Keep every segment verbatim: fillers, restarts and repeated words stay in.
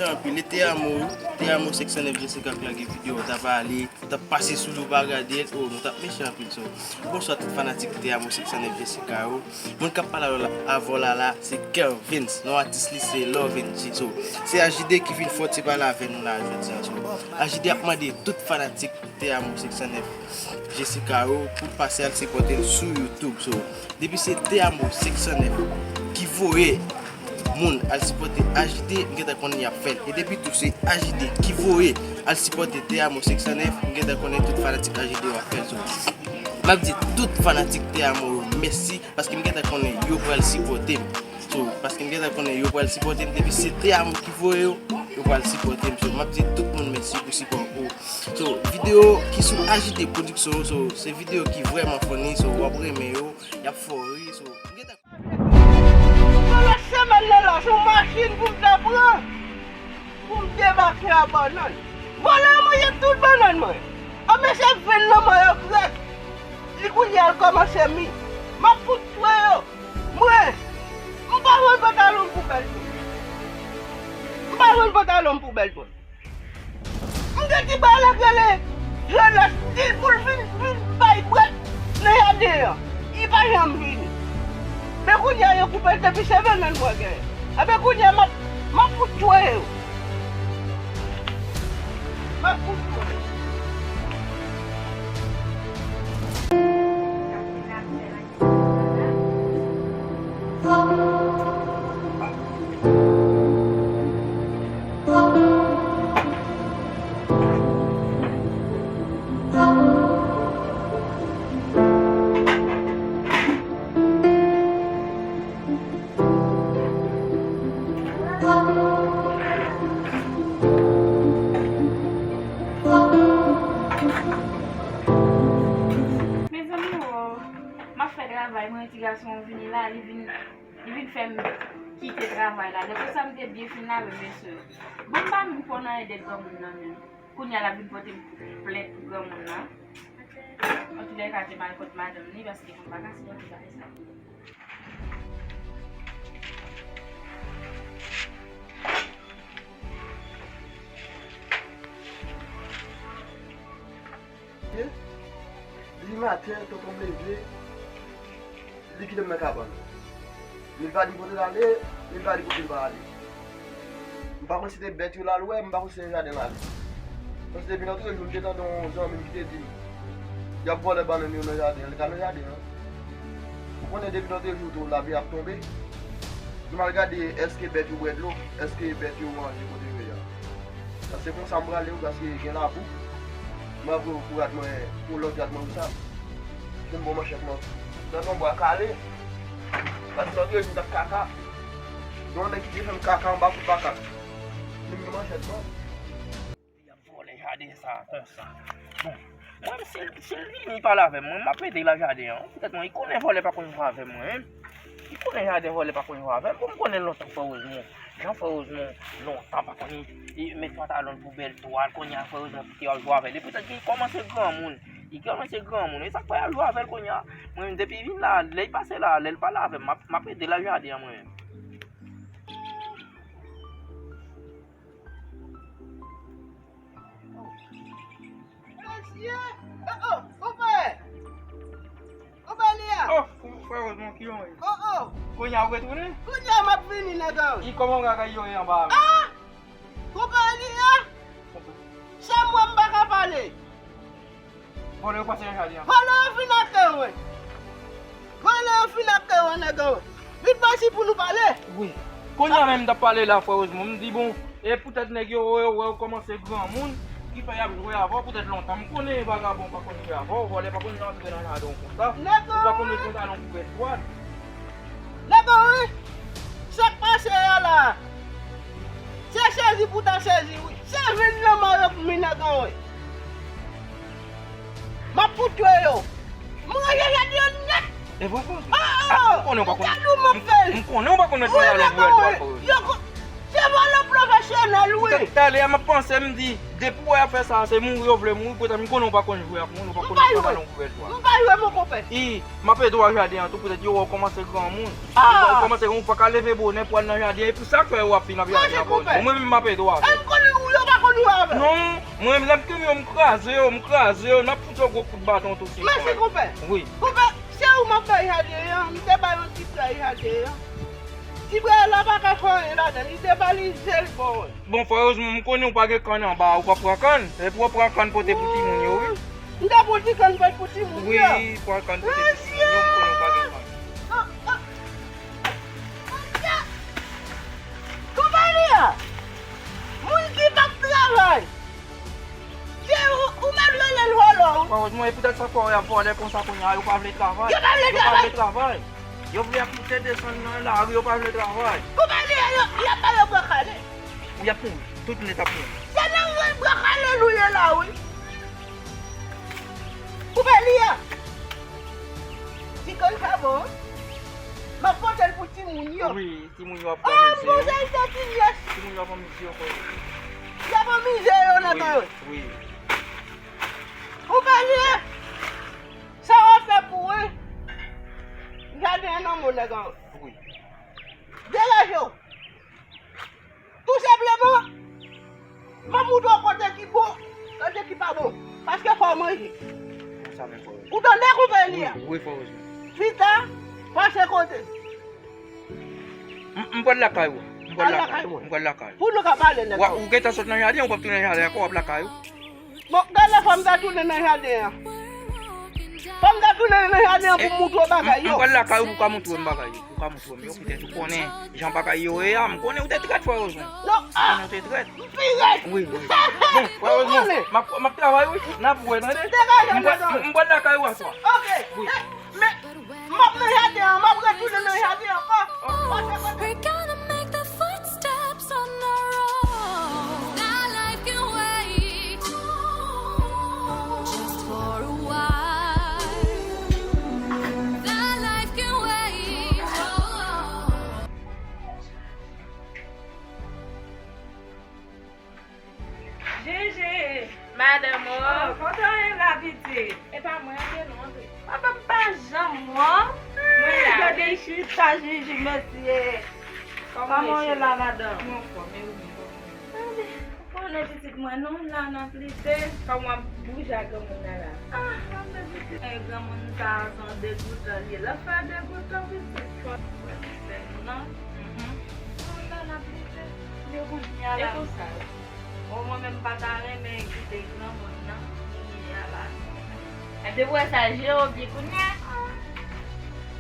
Anpil, e Te Amo, Te Amo senk san nèf Jessica k lage videyo, w t ap ale, w t ap pase sou li, w pa gade l, oh, nou t ap mechan anpil, so. Bonswa tout fanatik Te Amo senk san nèf Jessica yo. Moun k ap pale avè w la, avè w la, la, se Kervens. Non atis li se Love N G. So, se Ajide ki vin fè ti pale avè nou la jodi a. So, Ajide ap mande tout fanatik Te Amo senk san nèf Jessica yo pou l pase al sipòte l sou YouTube. So, depi se Te Amo senk san nèf ki voye moun al sipòte Ajide, m gentan konnen y ap fè l. E depi tou se Ajide ki voye al sipòte Te Amo senk san nèf, m gentan konnen tout fanatik Ajide yo ap fè l. So, m ap di tout fanatik Te Amo yo mèsi, paske m gentan konnen yo pral sipòte m. So, paske m gentan konnen yo pral sipòte m, depi se Te Amo ki voye yo, yo pral sipòte m. So, m ap di tout moun mèsi pou sipò ou. So, videyo ki sou Ajide Production, so, se videyo ki vrèman funny, so, w ap renmen yo, y ap fè w ri, so, m gentan Pandan semèn nan la, se yon machin pou m te pran, pou m debake a bannann. Vòlè a manje tout bannann mwen. A mesye vin nan mwen yo grèt. Li kounye a l kòmanse mi. M ap fout tchwe yo. Mwen, m pa jwenn pantalon m pou bèl pou. M pa jwenn pantalon m pou bèl pou. M gen ti bagay la k rele Jenes, di l pou l vin, vin bay brèd nan jaden an. Li pa janm vini. Men kounye a yo koupe l depi se bannann mwen genyen. Enben kounye a m ap, m ap fout tchwe yo. M ap fout tchwe yo. Mezanmi, o, m ap fè travay mwen, ti gason an vini la, li vin, li vin fè m kite travay la. Depi sa m te byen fin lave veso yo. Bon, m pa menm konn anyen de granmoun nan menm. Kounye a l ap vin pote m plent pou granmoun nan. Antoulèka, te mal kont madanm li, paske m pa ka sipòte bagay sa. Li maten, tonton m leve, li kite m nan kabann. Li pa di kote l ale, li pa di kote l pa ale. M pa konn si se bèt yo l al wè, m pa konn si se nan jaden l ale. Paske depi nan tou jou, m te tande yon zanmi m ki te di m, y ap vòlè bannann yo nan jaden an, li ka nan jaden an. Ou konnen depi nan tou jou tou, lapli ap tonbe. Nou al gade èske bèt yo bwè dlo, èske bèt yo manje kote yo ye a. Sa se konsa m prale wi, paske gen labou. M ap voye pou rad mwen, pou lòt rad mwen wi sa. Fè m bon manchèt mwen. Nan yon bwa kale. Paske lòt yo di m t ap kaka. Gen yon nèg ki te fè m kaka anba kout makak. Fè m bon manchèt mwen. Li ap vòlè jaden sa konsa. Bon, mwen, si l, si l vini pale avè m, mwen, m ap ede l al jaden an. Poutèt mwen, li konnen vòlè pa konn jwe avè mwen, wi. Li konnen jaden vòlè pa konn jwe avè l. Bon, m konnen l lontan frè Rosemond. Jan frè Rosemond lontan pa konn li, li met pantalon l pou bèl twal. Kounye a frè Rosemond kite yo ap jwe avè l. E poutèt li kòmanse granmoun. Li kòmanse granmoun. E sa k fè y ap jwe avè l kounye a. Mwen, depi li vin la, lè li pase la, lè l pale avè m, m ap, m ap ede l al jaden an, mwen. Mesye! Oh, oh, konpè! Konpè li a! Oh, frè Rosemond, ki yon ye? Oh, oh! Kounye a ou retounen? Kounye a m ap vini, nèg an. I kòman w gagay yo ye anba a? Ah! Konpè li a! Sa m wè m pa ka pale. Vòlè yo pase nan jaden an. Vòlè yo fin ak mwen. Vòlè yo fin ak mwen, nèg an. Vin pase pou nou pale. Wi. Kounye a menm m t ap pale la, frè Rosemond. M di, bon, e poutèt nèg yo wè, wè w kòmanse granmoun, ki fè y ap jwe avè w, poutèt lontan. M konnen vagabon pa konn jwe avè w, vòlè pa konn antre nan jaden w konsa. Ou pa konn met pantalon pou bèt dwat. Nèg an, wi. Sa k pase a la? Se sezi pou ta sezi, wi. Se vin nan mwen yo pou m nèg an, wi. M ap fout tchwe yo. M ranje jaden an nèt. E vre, frè Rosemond? Oh, oh. Ah, m konnen w pa konn, m konnen w pa konn met pantalon pou bèl dwat, frè Rosemond. Yo ko-, se vòlè pwofesyonèl. Chanèl, wi. Talè a m ap panse, m di, depi w wè y ap fè sa, se mouri yo vle mouri, poutèt m konnen w pa konn jwe ak moun, ou pa konn travay nan gouvènman. M pa jwe, mon konpè. I, m ap ede w ak jaden an tou, poutèt yo wè w kòmanse granmoun. Ou kòmanse granmoun, ou pa ka leve bonè pou al nan jaden, e pou sa k fè yo ap vin ap jaden an bonè. Mwen menm, m ap ede w avè l. E m konnen ou yo pa konn jwe avè l. Non, mwen menm, lè m kenbe yo, m kraze yo, m kraze yo, n ap fout yo gwo kout baton tou si. Mèsi, konpè. Wi. Konpè, se ou m ap bay jaden an, m te bay yon ti frè jaden an. Ti frè la pa ka fè anyen ladan, li te ba li je l bon. Bon, frè Rosemond, m konnen ou pa gen kann anba a, ou pa pran kann. Epi w pran kann pote pou timoun yo, wi. M ta pran ti kann pote pou timoun yo. Wi, pran kann pote pou timoun yo, m konnen ou pa gen kann. Ah, ah. Konpè li a, moun ki p ap travay, se ou, ou mèt rele l vòlò, wi. Frè Rosemond, e poutèt sa frè w y ap vòlè konsa kounye a, yo pa vle travay. Yo pa vle travay. Yo pa vle travay. Yo vle ap moute desann nan lari, yo pa vle travay. Konpè li a, yo, y ap ba yo bwa kale. Y ap mouri. Tout nèt ap mouri. Se nan rann bwa kale nou ye la, wi. Konpè li a. Ti kòl sa bon. M ap pote l pou timoun yo. Wi, timoun yo ap anmize yo. Ah, bon, se ti nyès. Timoun yo ap anmize yo, frè. Y ap anmize yo nan men yo. Wi, wi. Konpè li a. Sa w ap fè pou ou, wi. Jaden an nan men w, nèg an. Wi. Degaje w. Tou senpleman, m ap moutre w kote ki bon, kote ki pa bon. Paske fò w manje. Ou tande, konpè li a? Wi, wi, frè Rosemond. Pita, pase kote. M, m pral lakay ou. M pral lakay ou. M pral lakay ou. Pou nou ka pale, nèg. Ou gentan sot nan jaden, ou p ap tounen nan jaden ankò, w ap lakay ou. Bon, gade, fò m ta tounen nan jaden an. Fò m ta tounen nan jaden an pou m moutre w bagay yo. M pral lakay ou pou w ka moutre m bagay yo. Pou w ka moutre m yo, poutèt ou konnen jan bagay yo ye a. M konnen ou te trèt, frè Rosemond. Non, ah. M konnen ou te trèt. M pi rèd. Wi, wi. Bon, frè Rosemond, m ap, m ap travay, wi. N ap wè, tande. Degaje m, m pral lakay ou aswè. Ok. Wi. Men, m ap nan jaden an, m ap retounen nan jaden an ankò. Pase kote. We're gonna make the footsteps on the road. That life can wait. Just for a while. That life can wait. Oh. Jiji. Madanm, o. Oh, kontan w ye la, pitit. E pa mwen, antre non, antre. Papa, m pa janm wè w. Mwen la, wi. Gade chita Jiji, mesye. Kòman w ye la, madanm? Mwen anfòm, e ou menm, kòman w ye? Ou konnen pitit mwen, non, m la nan plite. Kòman w ap bouje ak granmoun nan la? Ah, anfòm, pitit. E granmoun sa a, se yon degoutan li ye. L ap fè degoutan, pitit. Fò nou fè nou fè nou, non. Mhm. Moun nan ap lite. Yo kounye a la. E konsa. Bon, mwen menm m pa ta renmen kite granmoun nan kounye a la. Epi w wè sa jere w byen kounye a? Ah.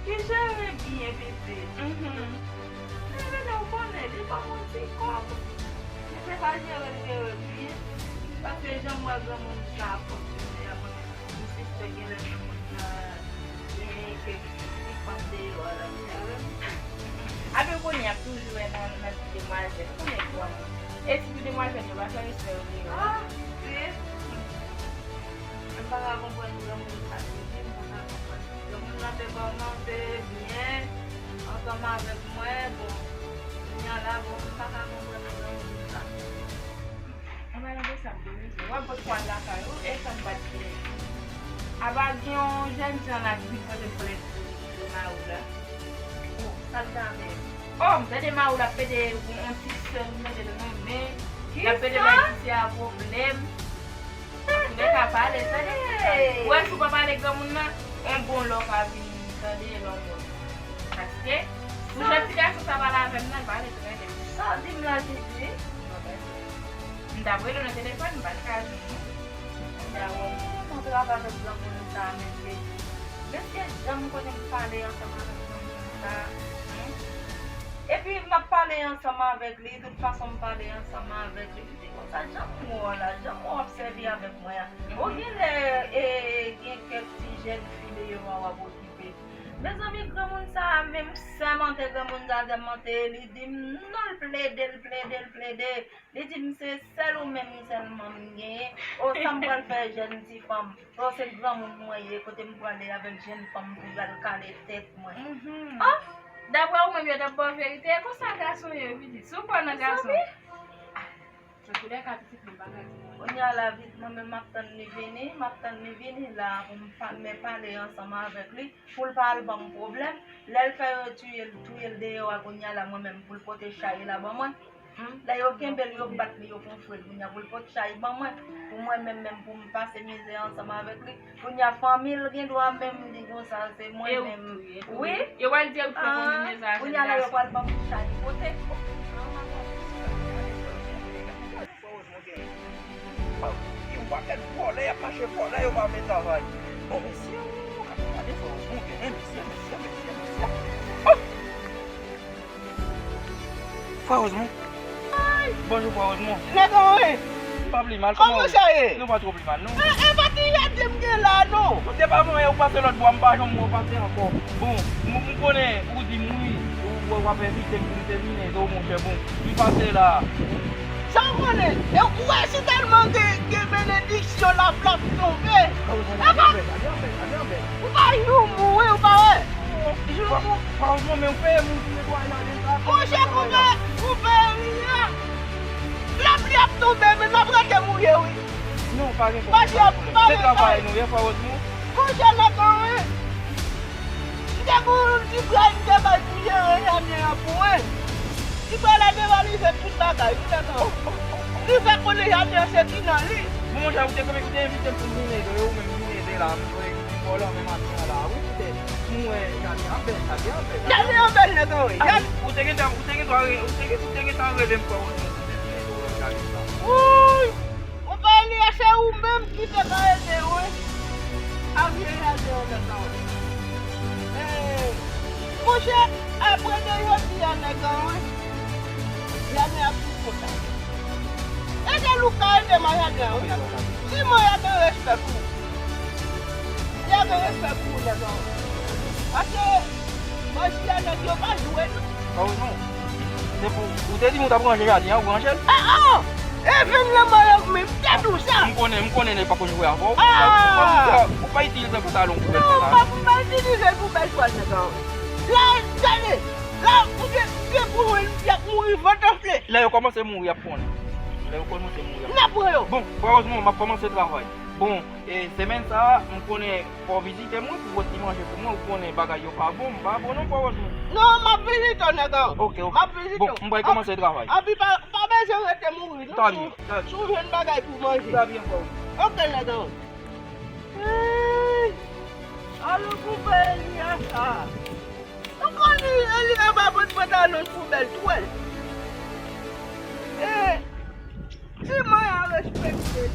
Li jere byen, pitit. Mhm. Men, men, ou konnen, li ban m yon ti kòb. Men se pa jere l jere l byen. Paske jan m wè granmoun sa ap fonksyone a, mwen menm, m sispèk genlè granmoun sa genyen kèk ti fanm deyò a l ap jere. Apre kounye a, ap toujou wè nan, nan ti demwazèl. Ou konnen granmoun. E ti demwazèl yo pa fè respè yo deyò. Ah, wi. M pa ka konprann granmoun sa, wi, m pa ka konprann. Granmoun nan te kòmanse byen ansanm avèk mwen, bon, kounye a la, bon, m pa ka konprann granmoun sa. An palan de sa, m te bezwen. W ap pot pral lakay ou, e sa m pa t gen. Apa gen yon jèn jan la ki vin pote m plent pou, pou mari w la. Oh, sa l ta menm. Oh, m tande mari w la ap pede yon ti sè l, m tande l renmen. L ap pede bay ti sè a pwoblèm. Antouka, pale, tande. Ou wè, si w pa pale granmoun nan, yon bon lè w pa vin tande lè w mò. Paske, pou jan ti gason sa pale avè m nan, l pa ret rele m. Sa w di m la, Jiji? M t ap rele w nan telefòn, m pa t ka jwenn ou. M ta wè m ap travay avèk granmoun sa a, mesye. Mesye, jan m konnen m pale ansanm avèk granmoun sa a, hmm? Epi m ap pale ansanm avèk li, tout fason m pale ansanm avèk li, li di konsa, jan m wè w la, jan w ap sèvi avèk mwen an. Ou genlè, e, gen kèk ti jèn fi deyò a w ap okipe. Mezanmi, granmoun sa a, menm sèmante granmoun sa a sèmante, li di m non, l plede, l plede, l plede. Li di m se sèl ou menm sèlman m genyen. O, sa m pral fè jèn ti fanm? O, se granmoun mwen ye, kote m prale avèk jèn fanm pou y al kale tèt mwen? Mhm. O! Daprè ou menm, yo t ap ba w verite, e konsa gason ye, wi, pitit. Si w kwè nan gason. Mezanmi, Kounye a la, vit, mwen menm m ap tann li vini, m ap tann li vini la pou m pa, mwen pale ansanm avèk li, pou l pa al ban m pwoblèm. Lè l fè yo tiye l, touye l deyò a, kounye a la, mwen menm pou l pote chay la ban mwen. Hmm? Lè yo kenbe l, yo bat li, yo konfwe l, kounye a pou l pote chay ban mwen, pou mwen menm, menm pou m pase mizè ansanm avèk li. Kounye a, fanmi l gen dwa menm di konsa, se mwen menm. Wi. Yo pral di yo fè konnen mezaj la. Kounye a la, yo pral ban m chay pote. Yon pakèt vòlè, y ap mache vòlè, yo pa vle travay. Bon, mesye, ou ka gade fò, bon, mesye, mesye, mesye, mesye. Oh! Frè Rozmon. Bonjou, frè Rozmon. Nèg an wi. Pa pli mal, kòman w ye? Kòman sa ye? Nou pa twò pli mal, non. E, e pa ti jaden m gen la, non. Ou te pa mwen, ou pase lòt bò, m pa janm wè w pase ankò. Bon, m, m konnen ou di m wi, ou, ou ap envite m pou m te vin ede w, monchè, bon, m pase la. Sa w konnen, e ou wè si tèlman gen, gen benediksyon, lapli ap tonbe. Ou pa joumou wi, ou pa wè? Joumou. Franchman, men ou peye moun ki netwaye jaden sa. Monchè, koupe, koupe li a. Lapli ap tonbe, men n ap rete mouye wi. Non, pa gen pwoblèm. Se travay nou ye, frè Rozmon. Monchè, nèg an wi. M te gen yon ti bray m te bay pou jere jaden an pou mwen. Ti bray la devalize tout bagay, wi, nèg an. Li fè konnen jaden an se ki nan li. Bon, monchè, ou te, ou te envite m pou m vin ede w, ou menm vin ede la, m vle di bò lanmè maten an la, wi, ou te, m wè jaden an bèl, jaden an bèl. Jaden an bèl, nèg an wi. Ou te gentan, ou te gentan, ou te gen, ou te gentan rele m, frè Rozmon, pou m te vin ede w nan jaden sa. Wouy! Monchè Elias, se ou menm ki te ka ede mwen avye jaden an nèg an. Eh, monchè, apre de jodi a nèg an, jaden ap sou kont la. Ede Louka ede m a jaden an, wi. Di mwen y a gen respè pou ou. Y a gen respè pou ou nèg an. Paske bandi a nèg yo pa jwe non. Frè Rozmon, se pou, ou te di m ou t ap ranje jaden an, ou ranje l? Ah, ah! E vin nan mayòg men, m te di w sa. M konnen, m konnen nèg pa konn jwe avè w. Ah! Ou pa, ou pa, ou pa itilize pantalon pou bèl fwa sa. Non, m pa, m pa itilize l pou bèl fwa nèg an. La, gade, la, ou gen, gen pou mwen, y ap mouri vant anfle. Lè yo kòmanse mouri, y ap konnen. Lè yo kòmanse mouri, y ap konnen. N ap pran yo. Bon, frè Rozmon, m ap kòmanse travay. Bon, e, semèn sa a, m konnen fò w vizite mwen pou w pot ti manje pou mwen, ou konnen bagay yo pa bon, m pa bon non, frè Rozmon. Non, m ap vizite w, nèg an. Ok, ok. M ap vizite w. Bon, m pral kòmanse travay. Anpi pa, pa bezwen rete mouri non. Ta byen, ta byen. Si w jwenn bagay pou manje. Ta byen, frè Rozmon. Ok, nèg an. Hey! Alò, koupe Elias sa. Ou konn Elias pa pot pantalon pou bèl twèl. Eh, ti mwen a respekte.